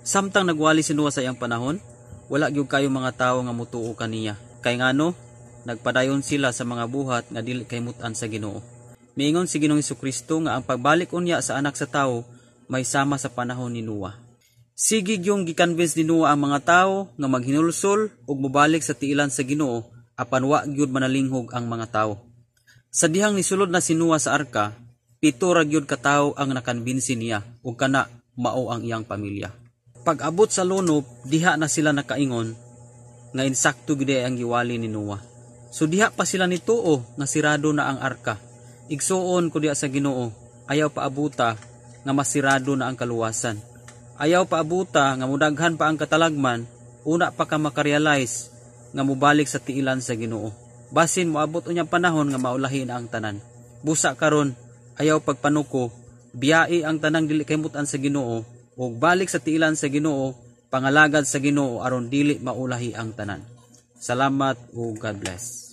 Samtang nagwali si Noah sa iyang panahon, wala gyud kayo mga tawo nga mutuo kaniya. Kay ngano, nagpadayon sila sa mga buhat nga dili kahimutan sa Ginoo. Miingon si Ginoong Kristo nga ang pagbalik unya sa Anak sa Tawo may sama sa panahon ni Noah. Sige gyung gikonvince ni Noah ang mga tawo nga maghinulsol ug mobalik sa tiilan sa Ginoo, apan wa gyud manalinghog ang mga tawo. Sa dihang nisulod na si Noah sa arka, 7 ra gyud ka tawo ang nakonbinsi niya ug kana mao ang iyang pamilya. Pag-abot sa lunob, diha na sila nakaingon nga insakto gyud ang giwali ni Noah. So diha pa sila nituo nga sirado na ang arka. Igsuon ko diha sa Ginoo, ayaw paabuta nga masirado na ang kaluwasan. Ayaw paabuta nga mudaghan pa ang katalagman, una pa ka makarealize nga mobalik sa tiilan sa Ginoo. Basin moabot unyang panahon nga maulahi na ang tanan. Busa karon, ayaw pagpanuko, biyai ang tanang dili kahimutan sa Ginoo ug balik sa tiilan sa Ginoo, pangalagad sa Ginoo aron dili maulahi ang tanan. Salamat ug God bless.